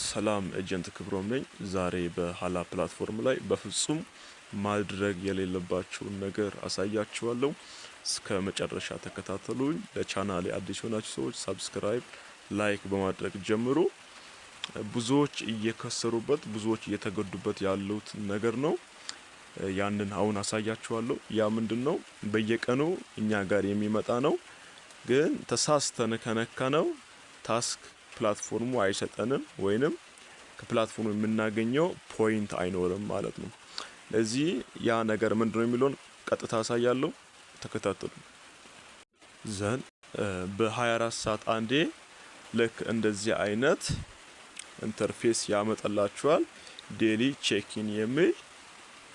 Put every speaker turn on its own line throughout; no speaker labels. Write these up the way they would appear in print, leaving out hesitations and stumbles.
ሰላም፣ agent ክብሮም ነኝ። ዛሬ በሀላ platform ላይ በፍጹም ማድረግ የሌለባችሁን ነገር አሳያችኋለሁ። እስከ መጨረሻ ተከታተሉኝ። ለቻናሌ አዲስ የሆናችሁ ሰዎች subscribe፣ like በማድረግ ጀምሩ። ብዙዎች እየከሰሩበት፣ ብዙዎች እየተጎዱበት ያሉት ነገር ነው። ያንን አሁን አሳያችኋለሁ። ያ ምንድን ነው? በየቀኑ እኛ ጋር የሚመጣ ነው፣ ግን ተሳስተን ከነካነው task platform ኡ አይሰጠንም ወይንም ከ platform ኡ የምናገኘው point አይኖርም ማለት ነው። ለዚህ ያ ነገር ምንድነው የሚለውን ቀጥታ አሳያለሁ። ተከታተሉ። Then በ24 ሰዓት አንዴ ልክ እንደዚህ አይነት interface ያመጣላችኋል። Daily check-in የሚል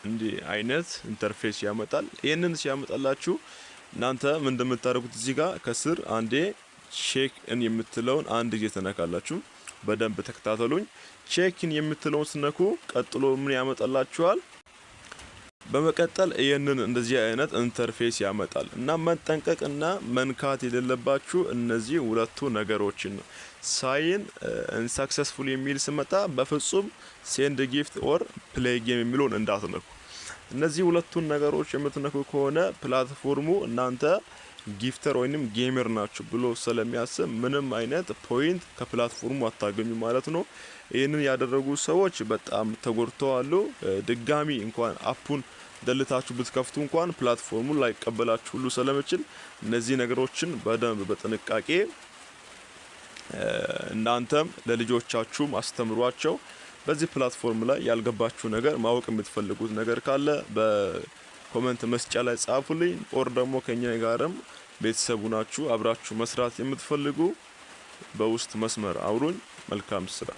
እንዲህ አይነት interface ያመጣል። ይህንን ሲያመጣላችሁ እናንተ ምን እንደምታደርጉት እዚህ ጋር ከስር አንዴ check in የምትለውን አንድ ጊዜ ትነካላችሁ። በደንብ ተከታተሉኝ። Check in የምትለውን ስትነኩ ቀጥሎ ምን ያመጣላችኋል? በመቀጠል ይህንን እንደዚህ አይነት interface ያመጣል እና መጠንቀቅ እና መንካት የሌለባችሁ እነዚህ ሁለቱ ነገሮችን ነው። Sign in successful የሚል ሲመጣ በፍጹም send gift or play game የሚለውን እንዳትነኩ። እነዚህ ሁለቱን ነገሮች የምትነኩ ከሆነ platform ኡ እናንተ gifter ወይንም gamer ናችሁ ብሎ ስለሚያስብ ምንም አይነት point ከ platform ኡ አታገኙም ማለት ነው። ይህንን ያደረጉ ሰዎች በጣም ተጎድተዋል። ድጋሚ እንኳን app ኡን ደልታችሁ ብትከፍቱ እንኳን platform ኡን ላይቀበላችሁ ሁሉ ስለሚችል እነዚህ ነገሮችን በደንብ በጥንቃቄ እናንተም ለልጆቻችሁም አስተምሯቸው። በዚህ platform ላይ ያልገባችሁ ነገር፣ ማወቅ የምትፈልጉት ነገር ካለ በ comment መስጫ ላይ ጻፉልኝ። Or ደግሞ ከኛ ጋርም ቤተሰብ ሆናችሁ አብራችሁ መስራት የምትፈልጉ በውስጥ መስመር አውሩኝ። መልካም ስራ።